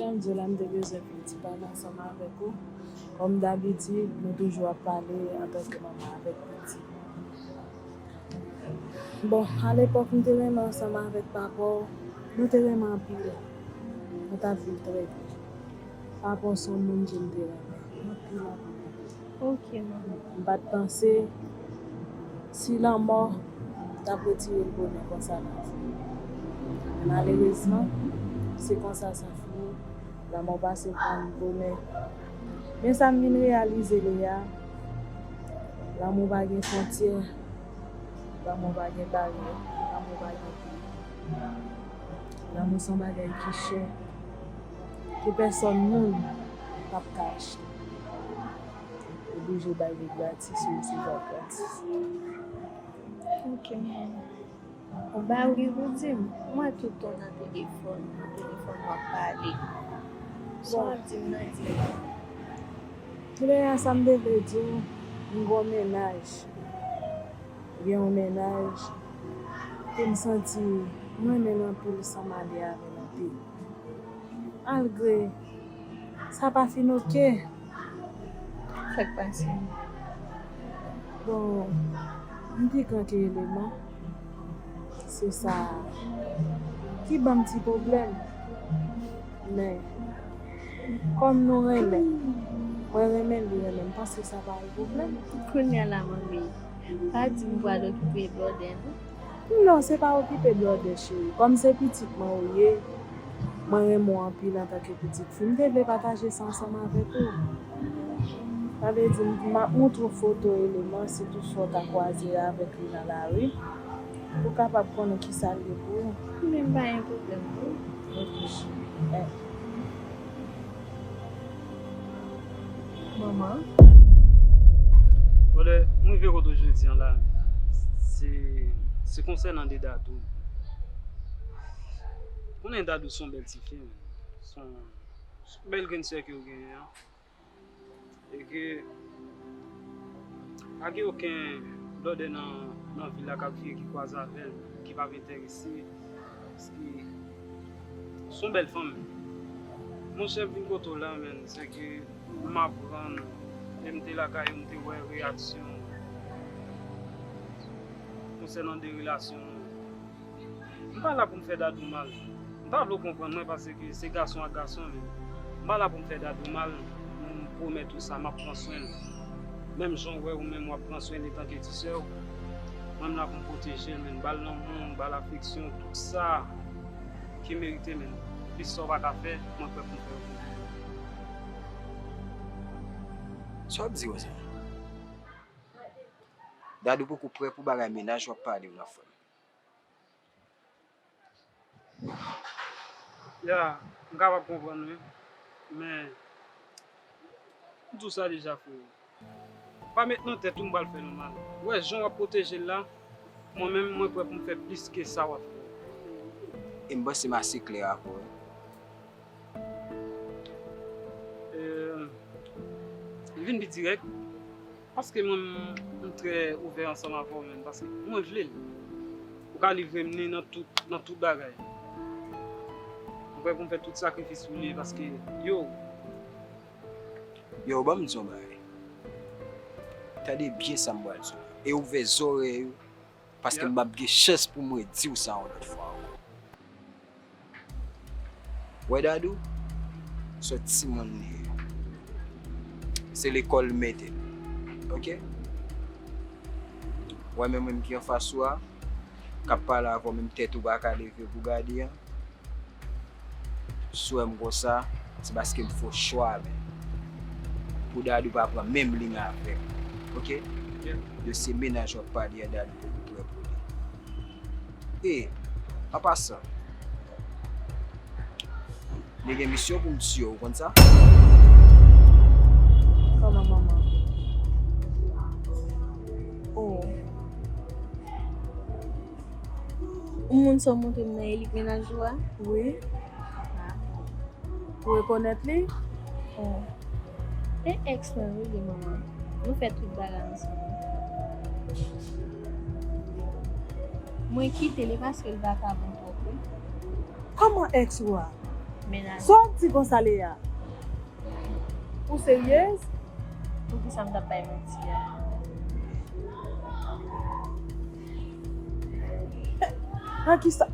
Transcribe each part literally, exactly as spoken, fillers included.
Jan m di w la, m te bezwen vin ti pale ansanm avèk ou. Kòm dabitid, nou toujou ap pale antanke manman avèk pitit. Bon, alepòk, m te renmen ansanm avèk papa w. Nou te renmen anpil. Nou t ap viv trè byen. Papa w se yon moun ke m te renmen. Anpil, anpil, anpil. Ok, manman. M pa t panse si lanmò t ap retire l bonè konsa nan vi m. Malerezman, se konsa sa fini. Lanmò pase pran bonè. Men sa m vin reyalize, Leya, lanmou pa gen fwontyè, lanmou pa gen baryè, lanmou pa gen pri. Lanmou se yon bagay ki chè, ke pèsòn moun p ap ka achte. Ou blije bay li gratis, ou resevwa l gratis. Ok, manman. Bon, ba wi, ou di m, m wè tout tan w nan telefòn, nan telefòn w ap pale. Sa w ap di m nan, di m. Leya, sa m te vle di w, m gen yon mennaj. M gen yon mennaj ke m santi m renmen l anpil, san m ale avè l anpil. Malgre sa pa fin oke. Sa k pase? Bon, m pi gran ke Eleman. Se sa ki ban m ti pwoblèm. Men, kòm nou renmen, mwen renmen l, li renmen m, m panse sa pa yon pwoblèm. Kounye a la, manmi, pa di m pral okipe blòdè, non. Non, se pa okipe blòdè, cheri. Kòm se pitit mwen ou ye, mwen renmen w anpil antanke pitit fi. M te vle pataje sa ansanm avèk ou. Sa vle di, m, m ap montre w foto Eleman, si toutfwa w ta kwaze avèk li nan lari, pou w kapab konnen kisa l ye pou ou. Men m pa gen pwoblèm, non. Ok, cheri. Manman. Brother, m rive kote w jodi an la, se, se konsènan de Dadou. Konnen Dadou se yon bèl tifi, se yon, se yon bèl grenn sè ke w genyen an. E ke pa gen okenn blòdè nan, nan vil la k ap viv ki kwaze avè l, ki p ap enterese, paske se yon bèl fanm. Monchè, m vin kote w la, menn, se ke m aprann, lè m te lakay ou, m te wè reyaksyon w konsènan de relasyon nou. M pa la pou m fè Dadou mal. M pa vle w konprann mwen, paske se gason ak gason, men m pa la pou m fè Dadou mal. M pwomèt ou sa, m ap pran swen l. Menm jan w wè ou menm w ap pran swen l etanke ti sè w, mwen m la pou m pwoteje l, men m ba l lanmou, m ba l afeksyon, tout sa ki merite, men plis sa w pa ka fè, mwen prè pou m fè l pou ou. Sa w ap di konsa? Dadou poko prè pou bagay mennaj w ap pale w la, frè m. Ya, m kapab konprann wi. Men, m di w sa deja, frè. Pa met nan tèt ou m pral fè nou mal. Ou wè jan w ap pwoteje l la, mwen menm, mwen prè pou m fè plis ke sa w ap fè. E m panse m ase klè avè w. Euh, li vin pi dirèk. Paske mwen, m, m trè ouvè ansanm avè w, menn, paske mwen vle l. Ou ka livre m li nan tout, nan tout bagay. M prè pou m fè tout sakrifis pou li, paske, yo. Yo, ban m di w yon bagay. Tande byen sa m pral di w. E ouvè zòrèy ou, paske m p ap gen chans pou mwen di w sa yon lòt fwa ankò. Wè Dadou, se yon timoun li ye. Se lekòl l mete l. Oke? Wè menm mwen ki anfas ou a, k ap pale avè w, menm tèt ou pa ka leve pou gade an. Si w wè m konsa, se paske m fè chwa, men. Pou Dadou pa pran menm liy avè m. Oke? Yo se mennaj w ap pale a, Dadou poko prè pou li. E, an pasan, li gen misyon pou m tiye w, ou konn sa? Kòman, manman? Oh. Yon moun sa w montre m nan e li k mennaj ou a? Wi. Ah. Ou rekonèt li? Oh. E èks mwen wi li, manman. Nou fè tout bagay ansanm. Mwen kite l, e paske l vakabon twòp wi. Kòman èks ou a? Sa w ap di konsa, Lea? Ou seryez? Poukisa m t ap bay manti a? Nan kisa?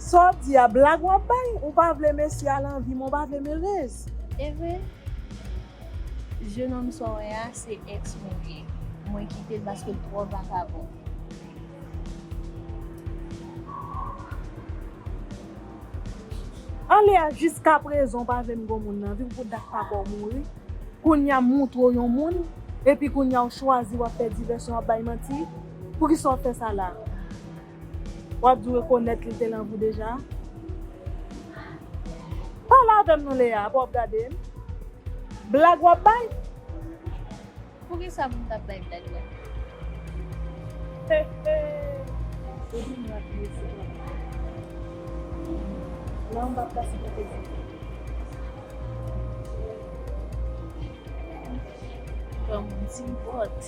Sa w ap di a, blag w ap bay? Ou pa vle mesye a nan vi m, ou pa vle m erez. E vre? Jennonm sa w wè a, se ex mwen li ye. Mwen kite l paske l twò vakabon. Anlè a, jiskaprezan w pa vle m gon moun nan vi w pou dat papa w mouri. Kounye a m moutre w yon moun, epi kounye a w chwazi w ap fè divèsyon, w ap bay manti. Poukisa w ap fè sa la? W ap di w rekonèt li te nan vi w deja? Pale avè m non, Lea, apa w ap gade m? Blag w ap bay? Poukisa pou m t ap bay blag la? He, he. Epi m ap mezi la. La m p ap ka sipòte sa. Granmoun ti bòt.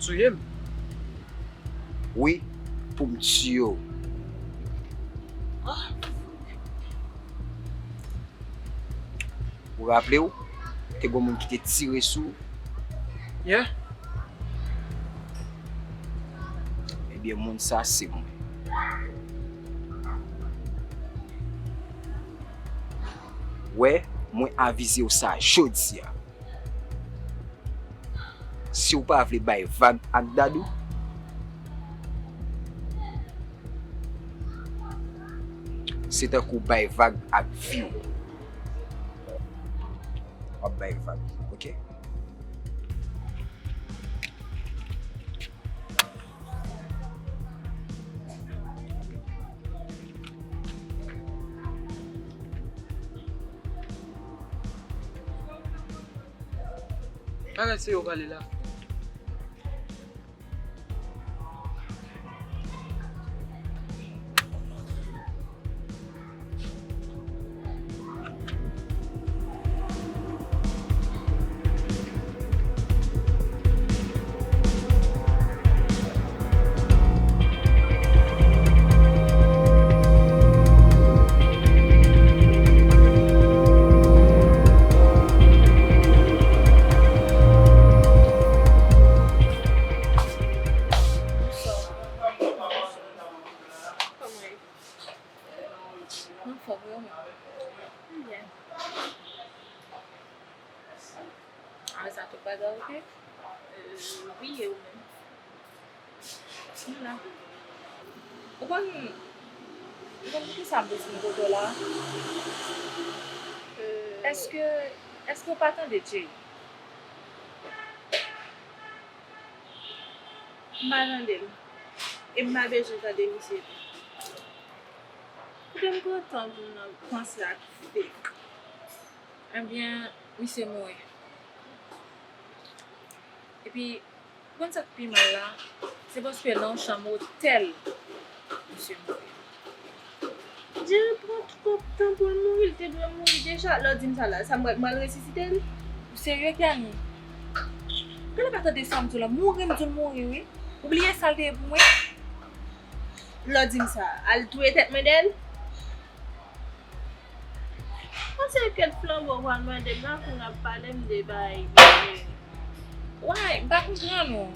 Touye m. Wi, pou m tiye w. Ou raple w, te gon moun ki te tire sou w? Yeah. Ebyen, moun sa se mwen. Wè, mwen avize w sa jodi a. Si w pa vle bay vag ak Dadou, se tankou w bay vag ak vi w. W ap bay vag, oke? Bagay serye w pale la. Kòman e? Anfòm, wi, ou menm? M byen. Avè sa tout bagay oke? Euh, wi, e ou menm? M la. Ou konn, ou konn poukisa m bezwen kote w la? Euh, èske, èske w pa tande Jay? M pa tande l. E m pa bezwen tande misye tou. Kite m pran tan pou m nan panse ak fake. Ebyen, misye mouri. Epi, ou konn sa k pi mal la? Se paske nan yon chanm otèl, misye mouri. Jerry pran twòp tan pou l mouri, l te dwe mouri deja. Lè w di m sa la, sa m pral, m pral resisite l? Ou serye, Kiani? Genlè pa tande sa m di w la, mouri m di w mouri, wi. Ou bliye sa l te ye pou mwen? Lè w di m sa, al touye tèt mwen dèyè l? Mwen se kèt flanbo pral mande m la pou n ap pale m de bagay. Why? M pa konprann ou.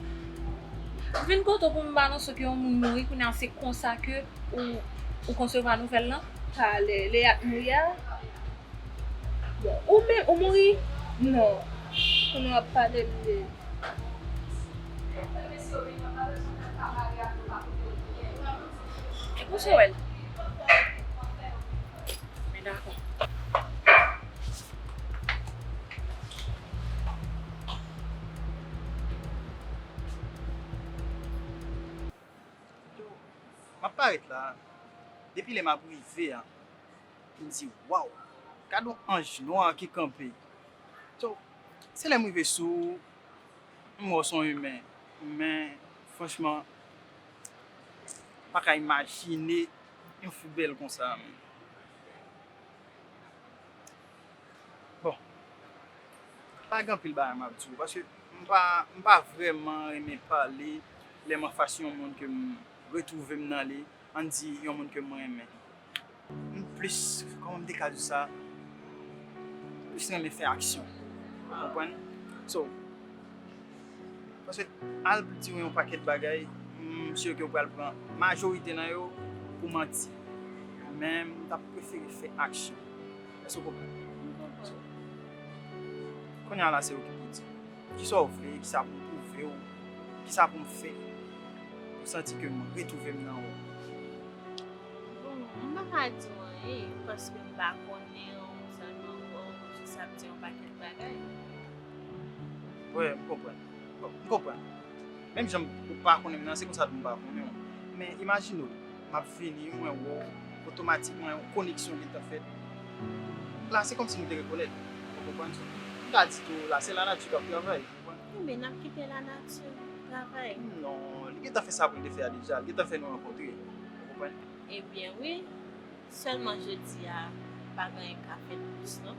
M vin kote w pou m anonse w ke yon moun mouri, kounye a se konsa ke ou, ou konsevwa nouvèl lan? Talè, lè y ap mouri a? Bon, ou menm, ou mouri? Non. Kounye w ap pale m de. E pou se wè l. Men dakò. M ap parèt la. Depi lè m ap rive a, m di, waw, gad yon anj nwa ki kanpe. So, se lè m rive sou ou, m wè w se yon imen. Men, franchman, m pa ka imajine yon fi bèl konsa, men. Bon, pa gen anpil bagay m ap di w, paske m pa, m pa vrèman renmen pale lè m anfas yon moun ke m retwouve m nan li, ann di yon moun ke m renmen. M plis, kòman m te ka di sa? M plis renmen fè aksyon. Ou konprann? So, paske al pou di w yon pakèt bagay, m si ke w pral pran majorite nan yo pou manti. Men m t ap prefere fè aksyon. Èske w konprann? M konprann. Kounye a la, se ou ki pou di. Kisa w vle, kisa pou m pwouve w, kisa pou m fè pou w santi ke m retwouve m nan ou? Bon, m pa ka di w anyen, paske m pa konnen w, sèlman w, w jis ap di yon pakèt bagay. Wi, m konprann. Bon, m konprann. Menm jan ou pa konnen m nan, se konsa tou m pa konnen w. Men imajine w, m ap vini, mwen wè w, otomatikman yon koneksyon gentan fèt. La, se kòmsi nou te rekonèt. Ou konprann sa? M ka di tou, la, se lanati k ap travay, ou konprann? Enben, n ap kite lanati travay. Non, li gentan fè sa pou l te fè a deja, li gentan fè nou rankontre. Ou konprann? Ebyen, wi. Sèlman jodi a, pa gen anyen k ka fèt plis, non.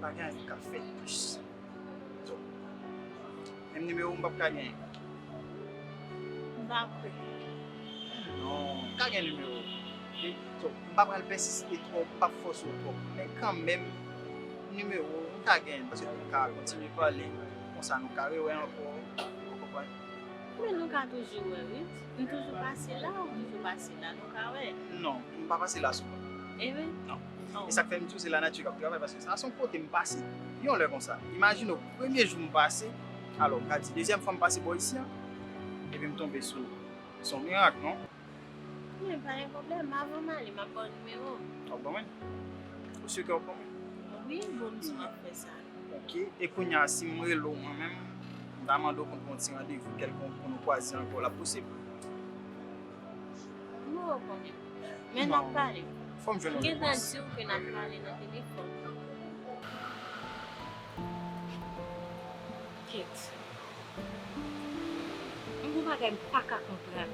Pa gen anyen k ka fèt plis. So, menm nimewo m p ap ka genyen. M pa kwè. Non, m ka gen nimewo w. Ok? So, m pa pral pèsiste twòp, m p ap fòse w twòp. Men kanmenm, nimewo w, m ka genyen l, paske nou ka kontinye pale, konsa nou ka rewè ankò, ou konprann? Men nou ka toujou wè, wi. M toujou pase la, ou toujou pase la, nou ka wè. Non, m pa pase la souvan. E vre? Non. Oh. E sa k fè m di w se lanati k ap travay, paske sa se yon kote m pase yon lè konsa. Imajine w, premye jou m pase, alò, m ka di dezyèm fwa m pase bò isi a, epi m tonbe sou, sou yon mirak, non? Men pa gen pwoblèm, avan m ale, m ap ba w nimewo m. W ap ban mwen? Ou si ke w ap ban mwen? Wi, bon, m di w m ap fè sa. Ok, e kounye a, si m rele w mwen menm, m ta mande w pou n pran yon ti randevou kèlkonk pou nou kwaze ankò, l ap posib? M wè w konbyen. Men n ap pale. Fò m jwenn yon repons. M gentan di w ke n ap pale nan telefòn. Kèt. M gon bagay m pa ka konprann.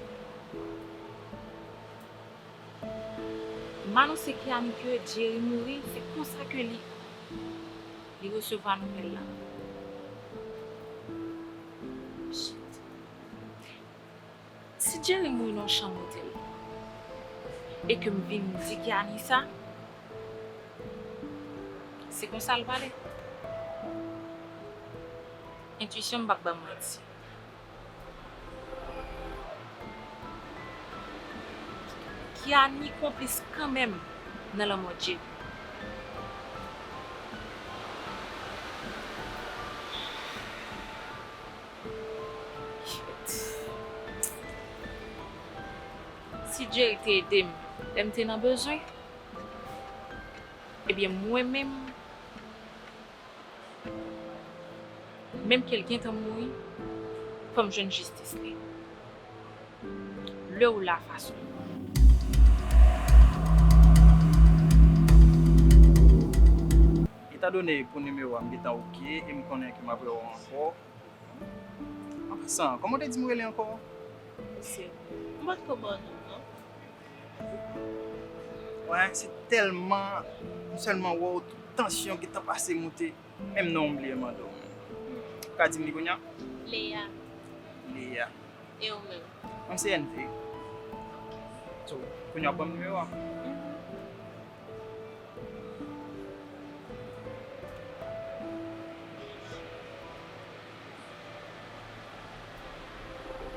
M anonse Kiani ke Jerry mouri, se konsa ke li, li resevwa nouvèl la. Shit. Si Jerry mouri nan yon chanm otèl, e ke m vin di Kiani sa, se konsa l pale? Entwisyon m p ap ban m manti. Kiani konplis kanmenm nan lanmò Jerry. Si Jerry te ede m lè m te nan bezwen, ebyen mwen menm, menm ke l gentan mouri, fò m jwenn jistis li. Lè ou la fason. Etandone pou nimewo a m gentan oke e m konnen ke m ap wè w ankò. An pasan, kòman w te di m rele ankò? Se, m pa t ko ba w non, non. Wè, se tèlman, m sèlman wè w, tout tansyon gentan pase moute. Menm non w m bliye mande w. Ou ka di m li kounye a? Leya. Leya. E ou menm? Mwen se N V. So, kounye a w ap ban m nimewo a? Mhm.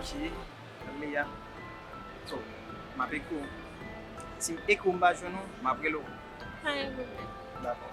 Ok, Leya. So, m ap ekri w. Si m ekri w m pa jwenn ou, m ap rele w. Pa gen pwoblèm. Dakò.